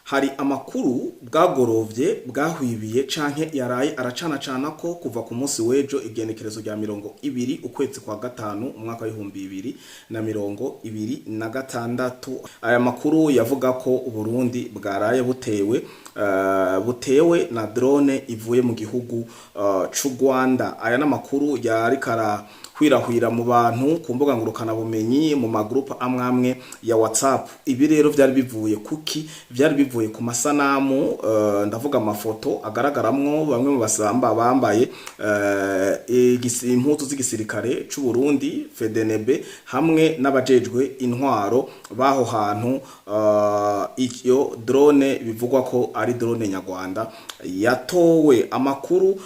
Hari amakuru bwagorovye, bwahwibiye canke yaraye aracanacana ko kuva ku munsi w'ejo, igenekerezo rya 20 ukwezi kwa gatanu umwaka w'2026. Aya makuru yavuga ko Uburundi bwaraye butewe, butewe na drone ivuye mu gihugu c'u Rwanda. Aya n'amakuru yariko arahwirahwira mu bantu ku mbuga ngurukanabumenyi, mu magroupe amwe amwe ya WhatsApp. Ibi rero vyari bivuye kuki? Vyari bivuye ku masanamu, ndavuga amafoto agaragaramwo bamwe mu basamba bambaye impuzu z'igisirikare c'u Burundi FDNB hamwe n'abajejwe intwaro baho hantu iyo drone bivugwa ko ari drone nyarwanda yatowe. Amakuru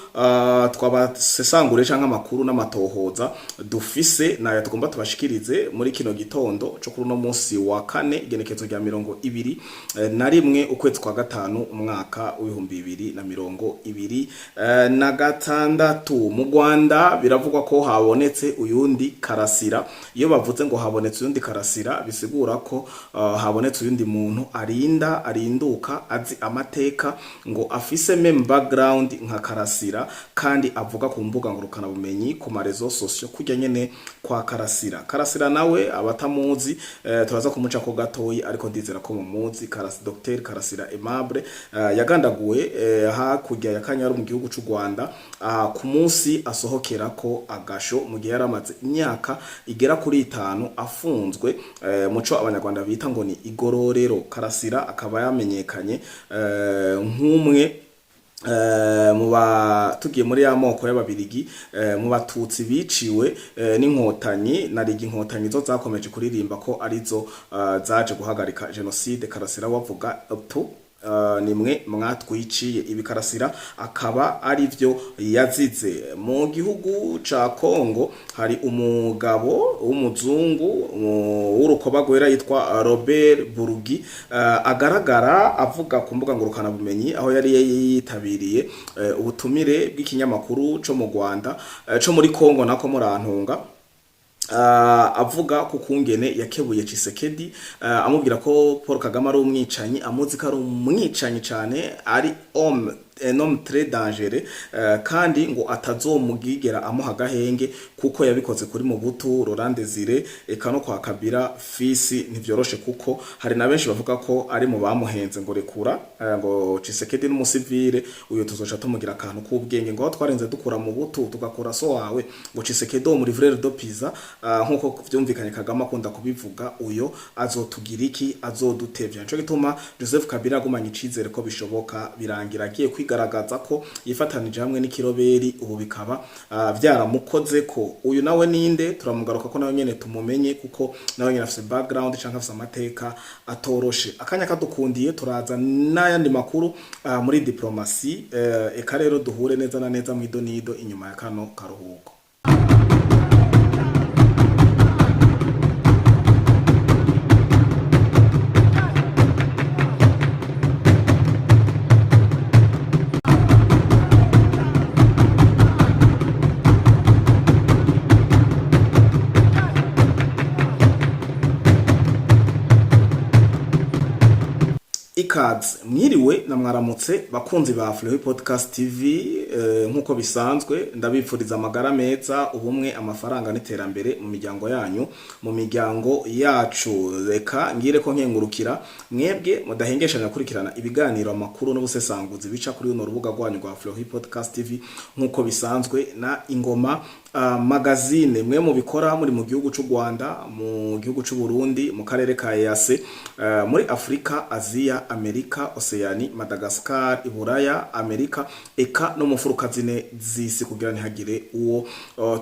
twabasesangure canke amakuru n'amatohoza dufise nayo tugomba tubashikirize muri kino gitondo co kuri uno munsi wa kane, igenekezo rya 21 ukwezi kwa gatanu umwaka w'2026. Mu Rwanda biravugwa ko habonetse uyundi Karasira. Iyo bavuze ngo habonetse uyundi Karasira, bisigura ko habonetse uyundi muntu arinda arinduka, azi amateka, ngo afise même background nka Karasira, kandi avuga ku mbuga ngurukanabumenyi, ku ma réseaux sociaux, kurya nyene kwa Karasira. Karasira nawe abatamuzi, turaza kumuca ko gatoyi, ariko ndizera ko mumuzi. Dr Karasira Aimable yagandaguwe hakurya ya Kanyaru mu gihugu c'u Rwanda, ku munsi asohokera ko agasho, mu gihe yari amaze imyaka igera kuri 5 afunzwe muco Abanyarwanda bita ngo ni igororero. Karasira akaba yamenyekanye nk'umwe mu ba tugiye muri ya moko y'Ababirigi, mu Batutsi biciwe n'Inkotanyi, na riga Inkotanyi zo zakomeje kuririmba ko arizo zaje guhagarika jenoside. Karasira wavuga tu nimwe mwatwiciye. Ibi Karasira akaba ari byo yazize. Mu gihugu ca Kongo hari umugabo w'umuzungu w'urukoba rwera yitwa Robert Burugi, agaragara avuga ku mbuga ngurukana bumenyi, aho yari yitabiriye ubutumire bw'ikinyamakuru co mu Rwanda, co muri Kongo nako murantunga, avuga ku kungene yakebuye Tshisekedi, amubwira ko Paul Kagame ari umwicanyi, amuzi ko ari umwicanyi cane, ari homme, un homme très dangereux, kandi ngo atazomugigera amuha agahenge kuko yabikoze kuri Mobutu, Laurent Désiré, eka no kwa Kabila fils. Ntivyoroshe, kuko hari na benshi bavuga ko ari mu bamuhenze ngo rekura, ngo Tshisekedi n'umusivile uyu tuzoca tumugira akantu k'ubwenge, ngo aho twarenze dukura Mobutu tugakura so wawe, ngo Tshisekedi wo muri livreur de pizza, nkuko vyumvikanye Kagame akunda kubivuga, uyo azotugira iki? Azodutevya. Nico gituma Joseph Kabila agumanye icizere ko bishoboka. Birangira agiye kwigaragaza ko yifatanije hamwe n'ikiroberi, ubu bikaba vyaramukoze ko. Uyu nawe ninde? Turamugaruka ko nawe nyene tumumenye, kuko nawe nyene afise background canke afise amateka atoroshe. Akanya kadukundiye turaza n'ayandi makuru muri diplomasi. Eka rero duhure neza na neza mw'idonido inyuma ya kano karuhuko. Ikaze, mwiriwe na mwaramutse bakunzi ba Fleury Podcast TV. Nkuko bisanzwe ndabipfuriza amagara meza, ubumwe, amafaranga n'iterambere mu miryango yanyu, mu miryango yacu. Reka ngire ko nkengurukira mwebwe mudahengeshanya gukurikirana ibiganiro, amakuru n'ubusesanguzi bica kuri runo rubuga rwanyu rwa Fleury Podcast TV, nkuko bisanzwe na Ingoma Magazine. Mwe mubikora muri mu gihugu c'u Rwanda, mu gihugu c'u Burundi, mu karere ka EAC, muri Afrika, Aziya, Amerika, Oceani, Madagascar, Iburaya, Amerika, eka no mu mfuruka zine z'isi, kugira ntihagire uwo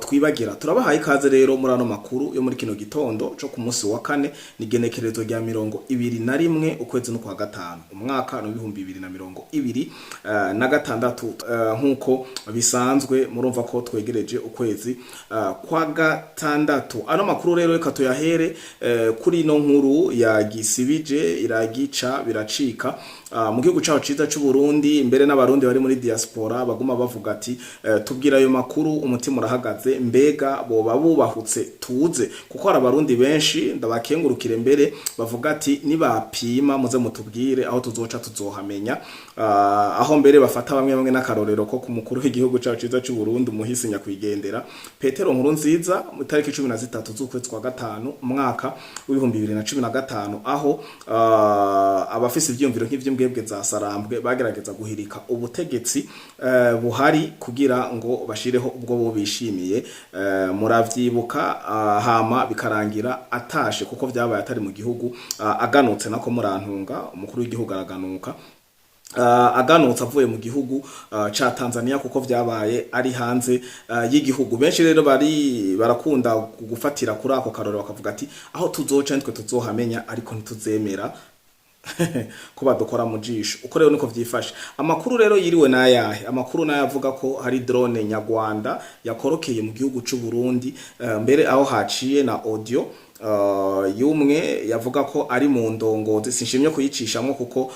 twibagira. Turabahaye ikaze rero muri ano makuru yo muri kino gitondo co ku munsi wa kane, ni igenekerezo rya 21 ukwezi n'ukwa gatanu umwaka n'2026. Nkuko bisanzwe murumva ko twegereje ukwezi. z'ukwezi kwa gatandatu. Ano makuru rero reka tuyahere kuri ino nkuru ya gisibije iragica biracika mu gihugu caho ciza c'u Burundi, mbere n'abarundi bari muri diaspora baguma bavuga ati tubwira ayo makuru, umutima urahagaze, mbega boba bubahutse tuze? Kuko hari abarundi benshi, ndabakengurukire, mbere bavuga ati nibapima muze mutubwire, aho tuzoca tuzohamenya. Aho mbere bafata bamwe bamwe n'akarorero ko ku mukuru w'igihugu cacu ciza c'u Burundi, umuhisi nyakwigendera Petero Nkurunziza, mu tariki 13 z'ukwezi kwa gatanu umwaka w'2015, aho abafise ivyiyumviro nk'ivy'imbwebwe za Sarambwe bagerageza guhirika ubutegetsi buhari kugira ngo bashireho ubwo bo bishimiye. Muravyibuka, hama bikarangira atashe, kuko vyabaye atari mu gihugu, aganutse nako, murantunga, umukuru w'igihugu araganuka, aganutse avuye mu gihugu ca Tanzania, kuko vyabaye ari hanze y'igihugu. Benshi rero bari barakunda gufatira kuri ako karore, bakavuga ati aho tuzoca nitwe tuzohamenya, ariko ntituzemera ko badukora mu jisho. Uko rero niko vyifashe. Amakuru rero yiriwe nayahe? Amakuru nayo avuga ko hari drone nyarwanda yakorokeye mu gihugu c'u Burundi, mbere aho haciye na audio y'umwe yavuga ko ari mu ndongozi. Sinshimye kuyicishamwo kuko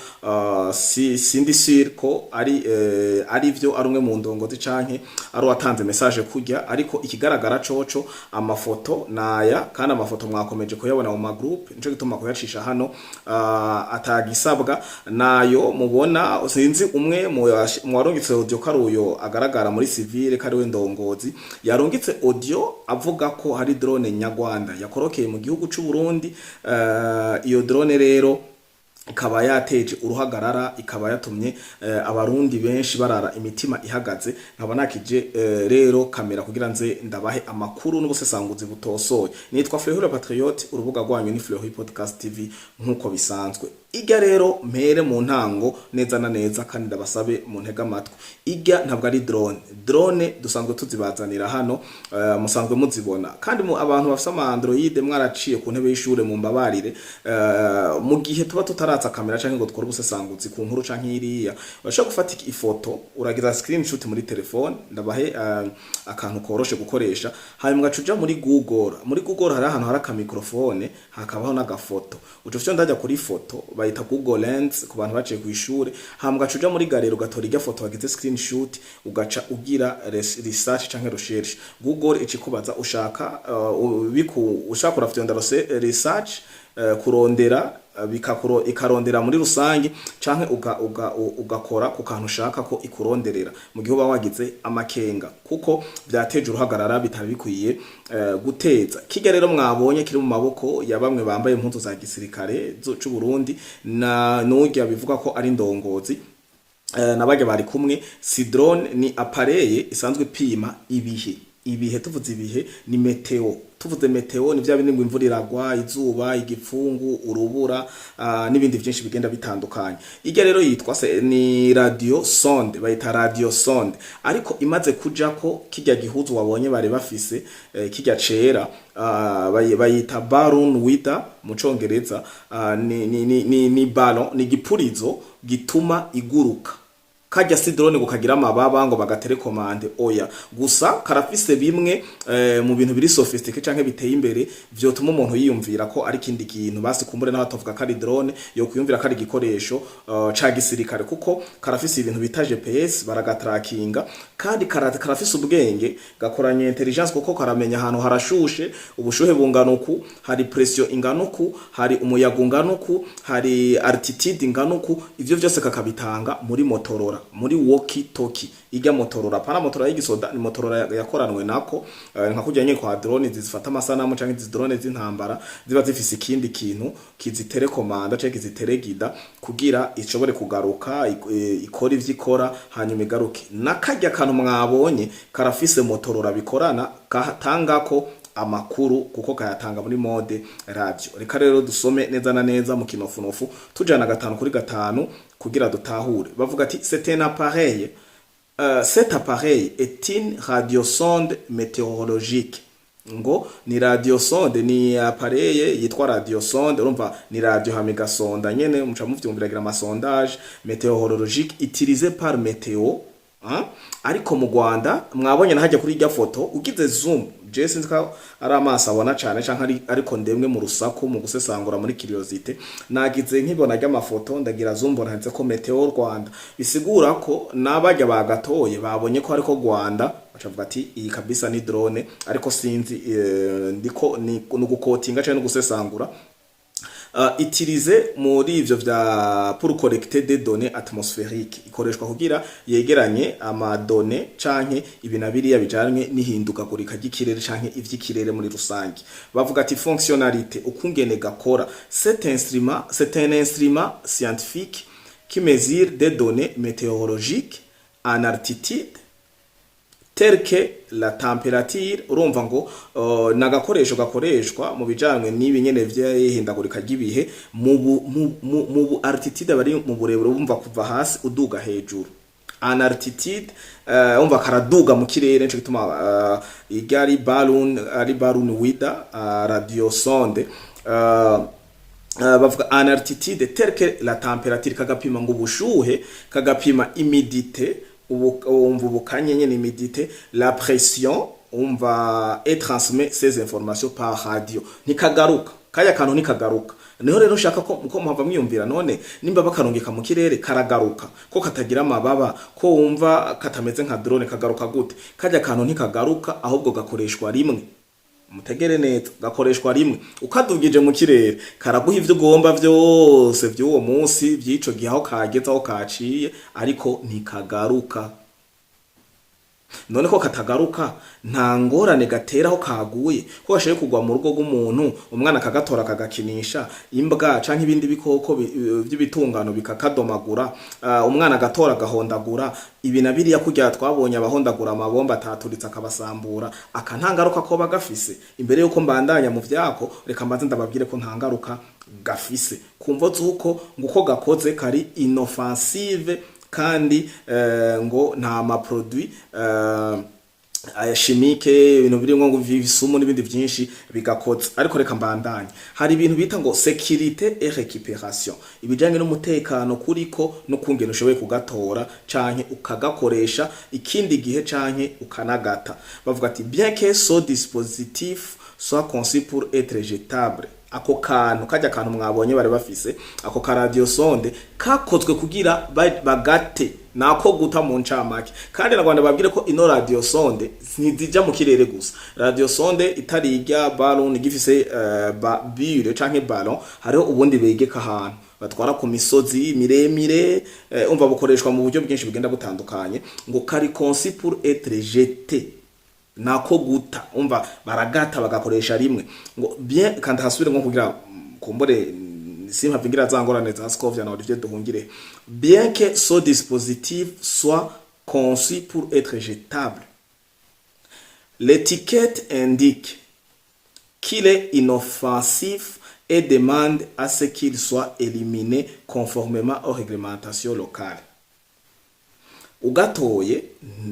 sindi sûr ko ari vyo, ari umwe mu ndongozi canke ari uwatanze message kurya. Ariko ikigaragara coco, amafoto naya, kandi amafoto mwakomeje kuyabona mu magroup, nico gituma kuyacisha hano atagisabwa. Nayo mubona, sinzi umwe mu warungitse audio ko ari uyo agaragara muri civile, ko ari we ndongozi yarungitse audio avuga ko hari drone nyarwanda yakorokeye mu gihugu c'u Burundi. Iyo drone rero ikaba yateje uruhagarara, ikaba yatumye abarundi benshi barara imitima ihagaze. Nkaba nakije rero kamera kugira nze ndabahe amakuru n'ubusesanguzi butosoye. Nitwa Fleury Patriote, urubuga rwanyu ni Fleury Podcast TV nkuko bisanzwe. Irya rero mpere mu ntango neza na neza, kandi ndabasabe mu ntega amatwi. Irya ntabwo ari drone. Drone dusanzwe tuzibazanira hano, musanzwe muzibona, kandi mu abantu bafise ama Android mwaraciye ku ntebe y'ishure, mu mbabarire, mu gihe tuba tutaratsa kamera canke ngo dukore ubusesanguzi ku nkuru canke iriya, urashobora gufata ifoto, uragiza screenshot muri telefone. Ndabahe akantu koroshe gukoresha, hanyuma ugaca uja muri Google. Muri Google hari ahantu hari akamicrophone, hakabaho n'agafoto. Uca ufite ndajya kuri foto, bayita Google Lens ku bantu baciye ku ishure. Hanyuma ugaca uja muri galerie, ugatora irya foto wagize screenshot, ugaca ugira research canke recherche. Google icikubaza ushaka ushaka urafyonda research, kurondera, bikakuro ikarondera muri rusange, canke ugakora ku kantu ushaka ko ikuronderera mu gihe uba wagize amakenga, kuko byateje uruhagarara bitari bikwiye guteza. Kirya rero mwabonye kiri mu maboko ya bamwe bambaye impuzu za gisirikare c'u Burundi na nurya bivuga ko ari ndongozi, nabajya bari kumwe, si drone, ni appareil isanzwe ipima ibihe. Ibihe, tuvuze ibihe ni météo. Tuvuze météo ni vya bindi ngo imvura iragwa, izuba, igipfungu, urubura, n'ibindi vyinshi bigenda bitandukanye. Irya rero yitwa se ni radio sonde, bayita radio sonde, ariko imaze kujako kirya gihuzu wabonye bari bafise, kirya cera, bayita balloon weather mu congereza, ni ballon, ni gipurizo gituma iguruka. Kajya si drone ngo kagira amababa ngo bagaterekomande, oya. Gusa karafise bimwe mu bintu biri sophistiqué canke biteye imbere vyotuma umuntu yiyumvira ko ari kindi kintu. Basi kumbure n'abatavuga ko ari drone, yo kwiyumvira ko ari igikoresho ca gisirikare, kuko karafise ibintu bita GPS, baragatrackinga, kandi karafise ubwenge, gakoranye intelligence, kuko karamenya ahantu harashushe, ubushuhe bungana uku, hari pression ingana uku, hari umuyaga ungana uku, hari altitude ingana uku. Ivyo vyose kakabitanga muri Motorola, muri walkie talkie. Ijya Motorola, pana Motorola y'igisoda, ni Motorola yakoranwe nako, nka kurya nyene kwa drone zifata amasanamu canke izi drone z'intambara ziba zifise ikindi kintu kiziterekomanda canke kiziteregida kugira ishobore kugaruka, ikora ivyo ikora, hanyuma igaruke. Nakarya kantu mwabonye karafise Motorola bikorana, katangako amakuru, kuko kayatanga muri mode radio. Reka rero dusome neza na neza mu kinofunofu, tujana gatanu kuri gatanu kugira dutahure. Bavuga ati c'est un appareil, cet appareil est une radiosonde météorologique. Ngo ni radiosonde, ni appareil yitwa radiosonde, urumva ni radio hama igasonda nyene, muca muvyumviragira amasondage météorologique utilisé par météo. Ah? Ariko mu Rwanda mwabonye nahajya kuri irya foto, ugize zoom, je sinzi ko ari amaso abona cane canke ari, ariko ndemwe mu rusaku, mu gusesangura, muri curiosité, nagize nkibona ry'amafoto, ndagira zoom, mbona handitse ko Meteo Rwanda, bisigura ko n'abajya bagatoye babonye ko ariko Rwanda, bacavuga ati iyi kabisa ni drone. Ariko sinzi, ndiko ni gukotinga canke no gusesangura. Utilisé muri ivyo vya pour collecter des données atmosphériques, ikoreshwa kugira yegeranye ama données canke ibi na biriya bijanye n'ihindukagurika ry'ikirere canke ivy'ikirere muri rusange. Bavuga ati fonctionnalité, ukungene gakora: cet instrument, c'est un instrument scientifique qui mesure des données météorologiques en altitude telles que la température. Urumva ngo nagakoresho gakoreshwa mu bijanye n'ibi nyene vy'ihindagurika ry'ibihe mu bu altitude, bari mu burebure, bumva kuva hasi uduga hejuru, en altitude, umva karaduga mu kirere. Nico gituma igari balloon ari balloon weather radiosonde. Bavuga en altitude telle que la température, kagapima ngo ubushuhe, kagapima humidité, umva ubukanye nyene, humidité, la pression, umva, et transmet ces informations par radio. Ntikagaruka kaya kantu, ntikagaruka. Niho rero nshaka ko muhava mwiyumvira: none nimba bakarungika mu kirere karagaruka, ko katagira amababa, ko wumva katameze nka drone, kagaruka gute? Kajya kantu ntikagaruka, ahubwo gakoreshwa rimwe. Mutegere neza, gakoreshwa rimwe. Ukadugije mu kirere karaguha ivyo ugomba vyose vy'uwo munsi, vy'ico gihe, aho kageze, aho kaciye, ariko ntikagaruka. None ko katagaruka, nta ngorane gatera aho kaguye? Ko gashoboye kugwa mu rugo rw'umuntu, umwana akagatora akagakinisha, imbwa canke ibindi bikoko vy'ibitungano bikakadomagura, umwana agatora agahondagura, ibi na biriya, kurya twabonye abahondagura amabomba ataturitse akabasambura, aka nta ngaruka koba gafise? Imbere yuko mbandanya mu vyako, reka mbanze ndababwire ko nta ngaruka gafise, kumvo z'uko ngo uko gakoze kari inoffensive, kandi ngo nta ma produit aya chimique, ibintu birimwo ngo ibisumu n'ibindi byinshi bigakoze. Ariko reka mbandanye. Hari ibintu bita ngo sécurité et récupération, ibijanye n'umutekano kuriko no kungena ushoboye kugatora canke ukagakoresha ikindi gihe canke ukanagata. Bavuga ati bien que ce dispositif soit conçu pour être jetable, ako kantu kajya kantu mwabonye bari bafise, ako ka radiosonde, kakozwe kugira bagate, nako guta mu ncamake. Kandi na Rwanda babwire ko ino radiosonde ntizija mu kirere gusa. Radiosonde itarijya balloon gifise ba bure canke ballon, hariho ubundi begeka ahantu batwara ku misozi miremire. Umva, bukoreshwa mu buryo bwinshi bugenda butandukanye. Ngo kari conçu pour être jeté, nako guta, umva baragata bagakoresha rimwe. Ngo bien, kandi hasubire nko kugira kumbure simpava ngira za ngorane za Scovia na Olivier Duhungire: bien que ce dispositif soit conçu pour être jetable, l'étiquette indique qu'il est inoffensif et demande à ce qu'il soit éliminé conformément aux réglementations locales. Ugatoye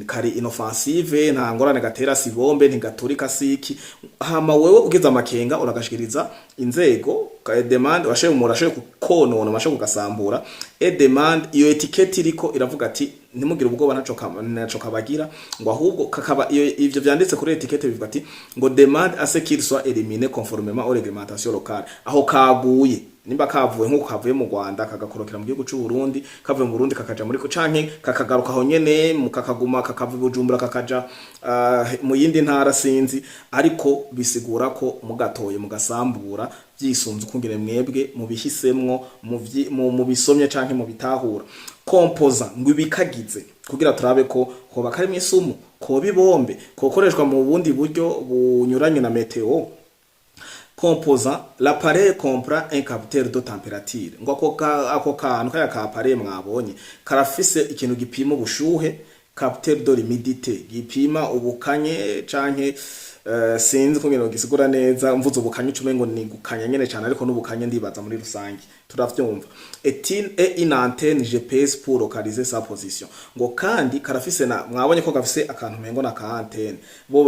kari inoffensive, nta ngorane gatera, si bombe, ntigaturika, siki. Hama wewe ugize amakenga uragashikiriza inzego. Demande washoye umuntu ashoye kukonona, washoye kugasambura, et demande, iyo étiquette iriko iravuga ati ntimugire ubwoba, ntaco kabagira. Ngo ahubwo kakaba iyo ivyo vyanditse kuri étiquette bivuga ati ngo demande à ce qu'il soit éliminé conformément aux réglementations locales. Aho kaguye, nimba kavuye nkuko kavuye mu Rwanda kagakorokera mu gihugu c'u Burundi, kavuye mu Burundi kakaja muri canke kakagaruka aho nyene mu kakaguma, kakava i Bujumbura kakaja mu yindi ntara, sinzi, ariko bisigura ko mugatoye mugasambura vyisunze ukungene mwebwe mubihisemwo, mu bisomye canke mu bitahura. Composants, ngo ibikagize, kugira turabe ko hoba karimwo isumu, koba ibombe, kokoreshwa mu bundi buryo bunyuranye na météo. Composant: l'appareil comprend un capteur de température. Ngo ako kantu kaya ka appareil mwabonye karafise ikintu gipima ubushuhe, capteur de l'humidité gipima ubukanye canke Sinzi ko ngeno gisigura neza, mvuze ubukanye ucume ngo ni gukanya nyene cyane, ariko n'ubukanye ndibaza muri rusange turavyumva. Et une antenne GPS pour localiser sa position. Ngo kandi karafise na, mwabonye ko gafise akantu mengo na ka antenne bo,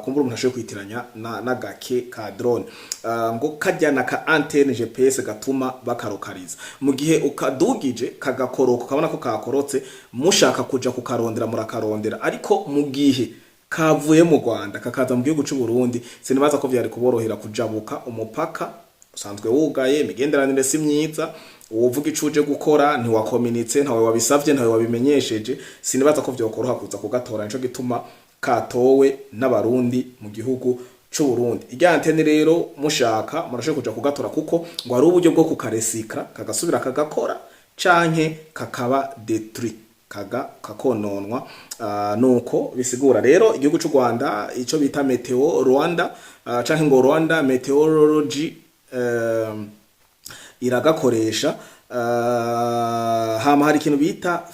kumbura umuntu ashoboye kwitiranya na n'agake ka drone. Ngo kajya na ka antenne GPS gatuma bakarokariza mu gihe ukadugije kagakoroka, ukabona ko kakorotse, mushaka kuja kukarondera murakarondera. Ariko mu gihe kavuye mu Rwanda kakaza mu gihugu c'u Burundi, sinibaza ko vyari kuborohera kujabuka umupaka usanzwe wugaye, imigenderanire si myiza, uwovuga ico uje gukora ntiwakominitse, ntawe wabisavye, ntawe wabimenyesheje, sinibaza ko vyokoroha kuza kugatora. Nico gituma katowe n'Abarundi mu gihugu c'u Burundi. Irya antenne rero mushaka murashobora kuja kugatora, kuko ngo hari uburyo bwo kukaresikra kagasubira kagakora canke kakaba détruit, kaga kakononwa. Nuko bisigura rero igihugu c'u Rwanda ico bita Meteo Rwanda, canke ngo Rwanda Meteorology, iragakoresha. Hama hari ikintu bita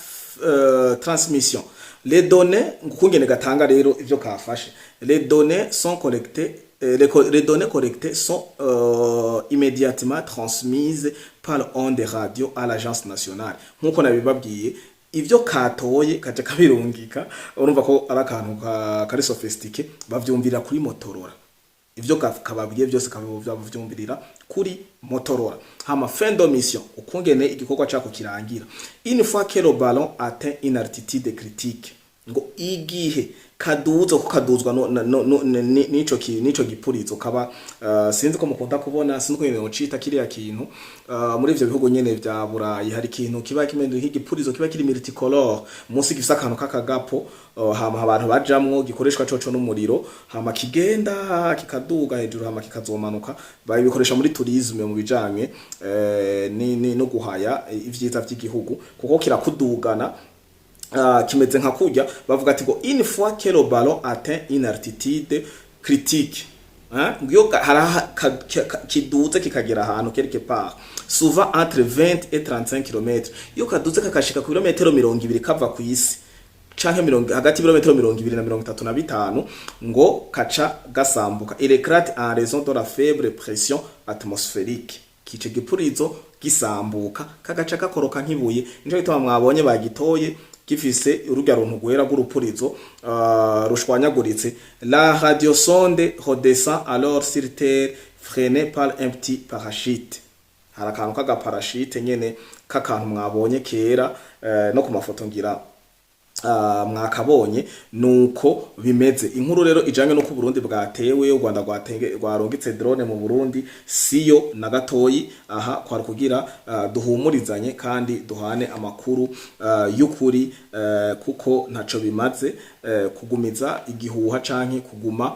transmission les données, ukungene gatanga rero ivyo kafashe. Les données sont collectées, les données collectées sont immédiatement transmises par onde radio à l'agence nationale. Nkuko nabibabwiye, ivyo katoye kaja kabirungika. Urumva ko ari akantu kari sophistiqué, bavyumvira kuri Motorola. Ivyo kababwiye byose kabavyumvirira kuri Motorola. Hama fin de mission, ukungene igikorwa cako kirangira: une fois que le ballon atteint une altitude critique, ngo igihe kaduza, ko kaduzwa no, no, no, nico gipurizo kaba, sinzi ko mukunda kubona, sinzi ko nyene cita kiriya kintu, muri ivyo bihugu nyene vya Burayi hari ikintu kiba kimeze nk'igipurizo kiba kiri multicolore munsi, gifise akantu k'akagapo, hama abantu bajamwo, gikoreshwa coco n'umuriro, hama kigenda kikaduga hejuru, hama kikazomanuka. Babikoresha muri tourisme, mu bijanye ni no guhaya ivyiza vy'igihugu, kuko kirakudugana. Kimeze nka kurya bavuga ati ngo une fois que le ballon atteint une altitude critique, hein, ngo kiduze kikagera ahantu quelque part, souvent entre 20 et 35 km, iyo kaduze kakashika ku birometero 20 kava ku isi, canke mirongo hagati y'ibirometero 20 na 35, ngo kaca gasambuka. Il éclate en raison de la faible pression atmosphérique. Kice gipurizo gisambuka, kagaca gakoroka nk'ibuye. Nico gituma mwabonye bagitoye gifise ururya runtu rwera rw'urupurizo, rushwanyaguritse. La radiosonde redescend alors sur terre, freinée par un petit parachute. Hari akantu k'agaparachute nyene k'akantu mwabonye kera, no ku mafoto ngira mwakabonye. Nuko bimeze. Inkuru rero ijanye nuko Burundi bwatewe, u Rwanda rwatenge rwarungitse drone mu Burundi, siyo na gatoyi. Aha kwari kugira duhumurizanye kandi duhane amakuru y'ukuri, kuko ntaco bimaze kugumiza igihuha canke kuguma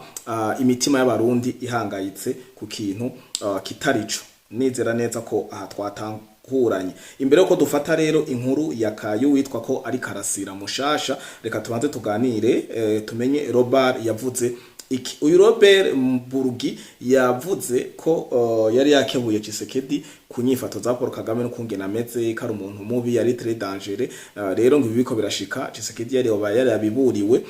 imitima y'Abarundi ihangayitse ku kintu kitarico. Nizera neza ko aha twatahuranye. Imbere yuko dufata rero inkuru ya Kayu witwa ko ari Karasira mushasha, reka tubanze tuganire, tumenye Robert yavuze iki. Uyu Robert Burgi yavuze ko yari yakebuye Tshisekedi ku nyifato za Paul Kagame n'ukungena ameze, ko ari umuntu mubi, yari très dangereux. Rero ngo ibi biko birashika, Tshisekedi yari yoba yari yabiburiwe.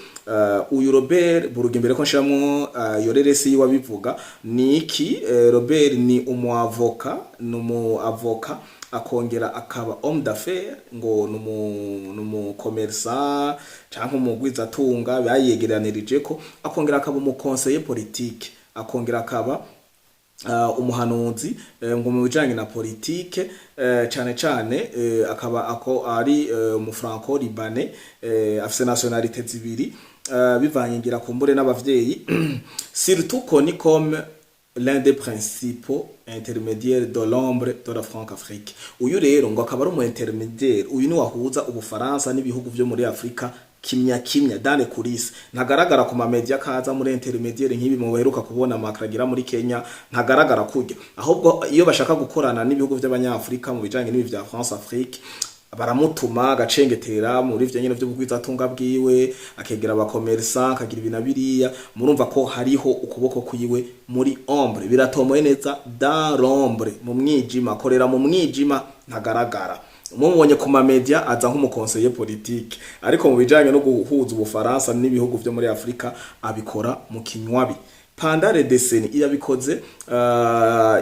Uyu Robert Burgi, mbere ko nshiramwo yoreresi yiwe abivuga ni iki? Robert ni umu avocat, ni umu avocat akongera akaba homme d'affaires, ngo numu commerçant canke umugwizatunga bayegeranirije ko, akongera akaba umu conseiller politique, akongera akaba umuhanuzi, ngo mu bijanye na politique, cane cane, akaba ako ari umu franco libanais, afise nationalité zibiri, bivanye ngira kumbure n'abavyeyi, surtout connu comme l'un des principaux intermédiaires de l'ombre de la Françafrique. Uyu rero ngo akaba ari umu intermédiaire, uyu ni wahuza Ubufaransa n'ibihugu vyo muri Afrika kimya kimya, dans les coulisses. Ntagaragara ku mamedia kaza muri intermédiaire nk'ibi mu baheruka kubona Macron agira muri Kenya, ntagaragara kurya. Ahubwo iyo bashaka gukorana n'ibihugu vy'Abanyafrika mu bijanye n'ibi vya Françafrique, baramutuma agacengetera muri ivyo nyene vy'ubugwizatunga bwiwe, akegera abakomersa, akagira ibintu biriya. Murumva ko hariho ukuboko kwiwe muri ombre, biratomoye neza, dans l'ombre, mu mwijima, akorera mu mwijima, ntagaragara. Mumubonye ku ma médias aza nk'umu conseiller politique, ariko mu bijanye no guhuza Ubufaransa n'ibihugu vyo muri Afrika abikora mu kinywabi. Pendant les décennies, yabikoze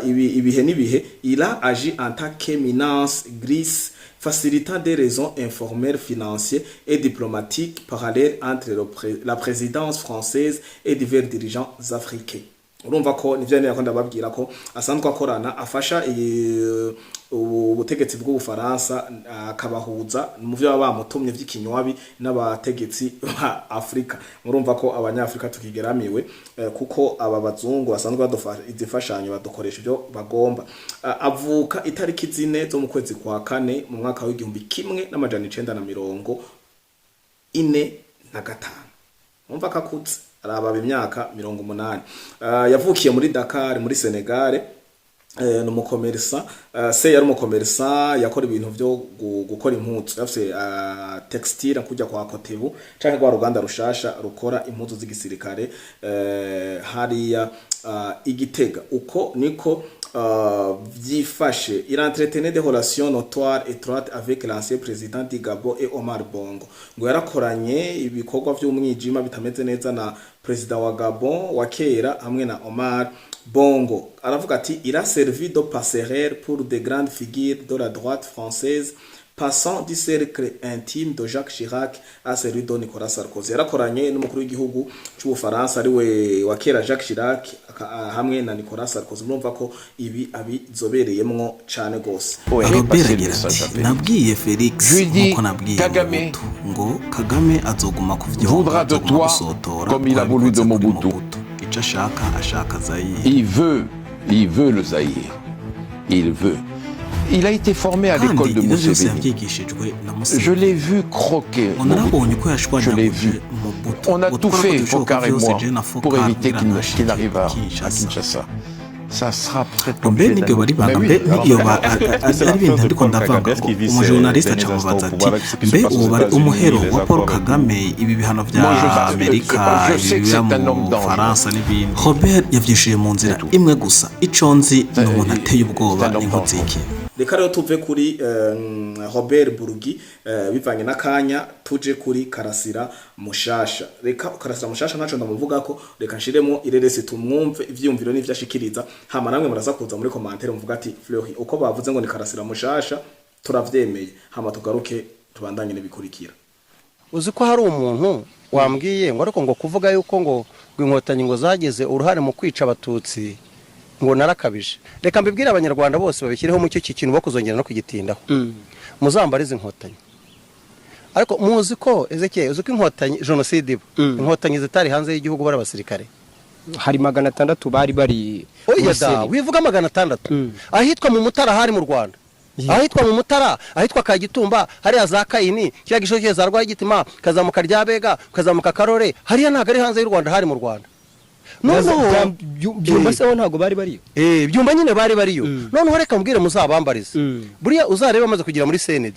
ibihe n'ibihe. Il a agi en tant qu'éminence grise, facilitant des réseaux informels, financiers et diplomatiques parallèles entre la présidence française et divers dirigeants africains. Urumva ko nivyo niko ndababwira ko asanzwe akorana, afasha ubutegetsi bw'Ubufaransa, akabahuza mu vyo baba bamutumye vy'ikinywabi n'abategetsi ba Afrika. Murumva ko Abanyafrika tukigeramiwe, kuko aba bazungu basanzwe badufasha izifashanyo badukoresha ivyo bagomba. Avuka itariki 4 zo mu kwezi kwa kane mu mwaka w'1945. Umva kakutse, arababa imyaka 80. Yavukiye muri Dakar, muri Senegal. Ni umu commerçant. Se yari umu commerçant, yakora ibintu vyo gukora impuzu, yafise textile kujya kwa Kotebu canke rwa ruganda rushasha rukora impuzu z'igisirikare hariya Igitega. Uko niko vyifashe. Il entretenait des relations notoires étroites avec l'ancien président du Gabon et Omar Bongo. Ngo yarakoranye ibikorwa vy'umwijima bitameze neza na perezida wa Gabon wa kera hamwe na Omar Bongo. Aravuga ati: "Il a servi de passerelle pour de grandes figures de la droite française, passant du cercle intime de Jacques Chirac à celui de Nicolas Sarkozy." Yarakoranye n'umukuru w'igihugu c'Ubufaransa ari we wa kera Jacques Chirac, hamwe na Nicolas Sarkozy. Murumva ko ibi abizobereyemwo cane gose. Robert agira ati: "Nabwiye Felix nkuko nabwiye Mobutu ngo Kagame azoguma voudra de toi comme il a voulu de Mobutu. Ico ashaka, ashaka Zaïre." Il veut le Zaïre. Il veut. Il a été formé à l'école de Museveni. Je l'ai vu croquer. Je l'ai vu. On a tout fait, Foccart et moi, pour éviter qu'il n'arrive à Kinshasa. Ça sera peut-être Mbe nibyo bari banga, mbe niyo ari ibintu ndiko ndavanga ngo umu journaliste aca mubaza ati: "Mbe ubu bari umuhero wa Paul Kagame, ibi bihano vya Amerika, ibi biba mu Faransa n'ibindi?" Robert yavyishuye mu nzira imwe gusa: "Ico nzi ni umuntu ateye ubwoba n'inkozi y'ikibi." Reka rero tuve kuri Robert Bourgi, bivanye n'akanya, tuje kuri Karasira Mushasha. Reka Karasira Mushasha ntaco ndamuvuga ko, reka nshiremo ireresi tumwumve ivyiyumviro n'ivyo ashikiriza, hama namwe muraza kuza muri commentaire muvuga ati: "Fleury, uko bavuze ngo ni Karasira Mushasha turavyemeye." Hama tugaruke tubandanye n'ibikurikira. Uzi ko hari umuntu wambwiye ngo ariko ngo kuvuga yuko ngo Inkotanyi ngo zagize uruhare mu kwica Abatutsi ngo narakabije. Reka mbibwire Abanyarwanda bose babishyireho mu cyo kintu bo kuzongera no kugitindaho. Muzambarize Inkotanyi. Ariko muzi ko Ezekiel, uzi ko Inkotanyi, jenoside iba, Inkotanyi zitari hanze y'igihugu, bari abasirikare? Hari 600 bari Oya da, wivuga 600. Ahitwa mu Mutara hari mu Rwanda, ahitwa mu Mutara, ahitwa Kagitumba, hariya za Kayini, kiriya gishoke za Rwagitima, kazamuka Ryabega, kazamuka Karore, hariya ntabwo ari hanze y'u Rwanda, hari mu Rwanda. Noneho Byumba se ho ntabwo bari bariyo? Eh, Byumba nyine bari bariyo. Noneho reka mbwire, muzabambarize. Buriya uzarebe bamaze kugera muri CND,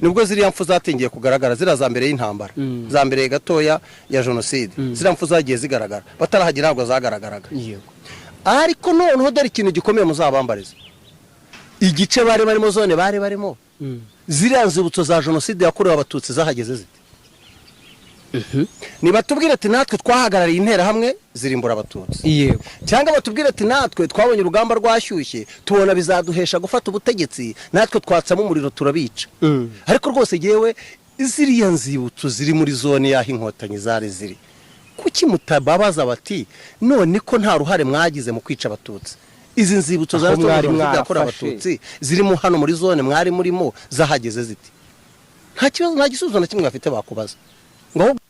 nibwo ziriya mfu zatingiye kugaragara, ziriya za mbere y'intambara, za mbere gatoya ya jenoside. Ziriya mfu zagiye zigaragara batarahagera, ntabwo zagaragaraga. Ariko noneho dore ikintu gikomeye, muzabambarize igice bari barimo, zone bari barimo. Ziriya nzibutso za jenoside yakorewe Abatutsi zahageze zite? Nibatubwire ati: "Natwe twahagarariye Interahamwe zirimbura Abatutsi." Cyangwa batubwire ati: "Natwe twabonye urugamba rwashyushye, tubona bizaduhesha gufata ubutegetsi, natwe twatsamo umuriro turabica." Ariko rwose yewe, ziriya nzibutso ziri muri zone y'aho Inkotanyi zari ziri, kuki mutababaza bati: "None ko nta ruhare mwagize mu kwica Abatutsi, izi nzibutso za Aho mwari jenoside yakorewe mwarafashe. Abatutsi zirimo hano muri zone mwari murimo zahageze zite?" Nta kibazo, nta gisubizo na kimwe bafite bakubaza ngo ahubwo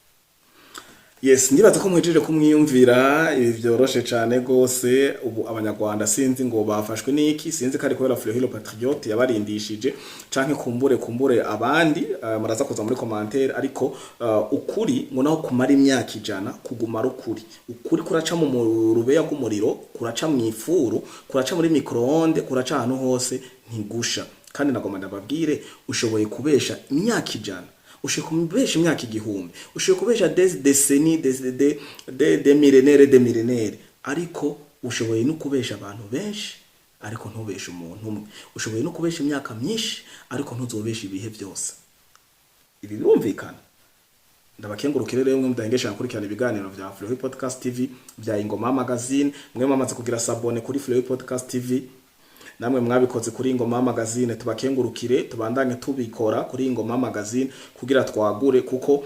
Yes, ndibaza ko muhejeje kumwiyumvira. Ibi byoroshe cyane gose. Ubu Abanyarwanda sinzi ngo bafashwe n'iki, sinzi ko ari kubera Fleury le Patriote yabarindishije canke kumbure abandi. Muraza kuza muri commentaire. Ariko ukuri ngo naho kumara imyaka 100 kuguma ari ukuri. Ukuri kuraca mu rubeya rw'umuriro, kuraca mu ifuru, kuraca muri micro-ondes, kuraca ahantu hose, ntigusha. Kandi nagomba ndababwire, ushoboye kubesha imyaka 100, ushoboye kubesha imyaka 1000, ushoboye kubesha des décennies, des millénaires, des millénaires, ariko ushoboye no kubesha abantu benshi. Ariko ntubeshe umuntu umwe. Ushoboye no kubesha imyaka myinshi, ariko ntuzobesha ibihe byose. Ibi birumvikana. Ndabakengurukire rero mwe mudahengesha gukurikirana ibiganiro vya Fleury Podcast TV, vya Ingoma Magazine. Mwe mwamaze kugira s'abonner kuri Fleury Podcast TV, namwe mwabikoze kuri Ingoma Magazine, tubakengurukire. Tubandanye tubikora kuri Ingoma Magazine kugira twagure, kuko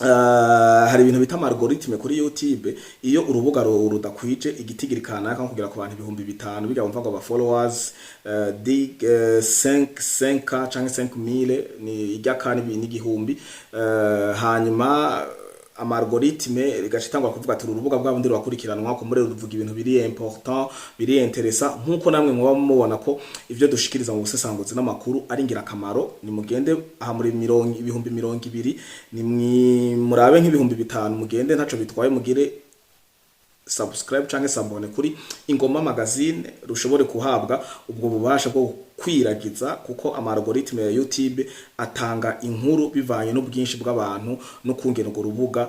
hari ibintu bita algorithme kuri YouTube. Iyo urubuga rudakwije igitigiri kanaka, nko kugera ku bantu 5000, bijya wumva ngo aba followers di 5 5 canke 5000, ni ijya kandi n'igihumbi, hanyuma ama algorithme rigaca itangwa kuvuga ati: "Uru rubuga bwa bundi rurakurikiranwa, kumure ruvuga ibintu biri important, biri intéressant." Nkuko namwe muba mubona ko ivyo dushikiriza mu busesanguzi n'amakuru ari ingirakamaro. Ni mugende aha muri mirongo 20,000, ni murabe nk'5000, mugende ntaco bitwaye, mugire subscribe canke s'abonner kuri Ingoma Magazine, rushobore kuhabwa ubwo bubasha bwo kwiragiza, kuko ama algorithme ya YouTube atanga inkuru bivanye n'ubwinshi bw'abantu no kungena urwo rubuga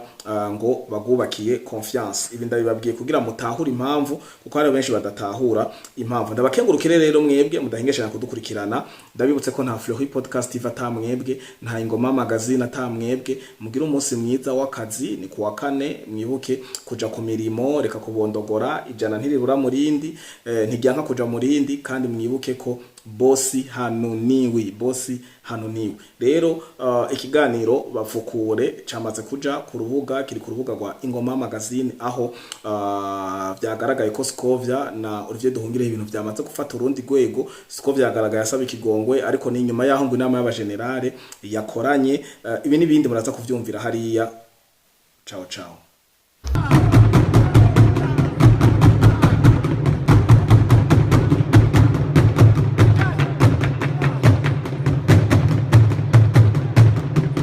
ngo bagubakiye confiance. Ibi ndabibabwiye kugira mutahure impamvu, kuko hari benshi badatahura impamvu. Ndabakengurukire rero mwebwe mudahengesha kudukurikirana. Ndabibutse ko nta Fleury Podcast iva ata mwebwe, nta Ingoma Magazine ata mwebwe. Mugire umunsi mwiza w'akazi. Ni kuwa kane, mwibuke kuja ku mirimo. Reka kubondogora, ijana ntiribura murindi, ntiryanka kuja murindi. Kandi mwibuke ko bosi hanuniwi, bosi hanuniwi. Rero ikiganiro bavukure camaze kuja ku rubuga, kiri ku rubuga rwa Ingoma Magazine, aho vyagaragaye ko Scovia na Olivier Duhungire ibintu vyamaze gufata urundi rwego. Scovia yagaragaye asaba ikigongwe, ariko ni nyuma yaho ngo inama y'abagenerale yakoranye. Ibi n'ibindi muraza kuvyumvira hariya. Ciao ciao.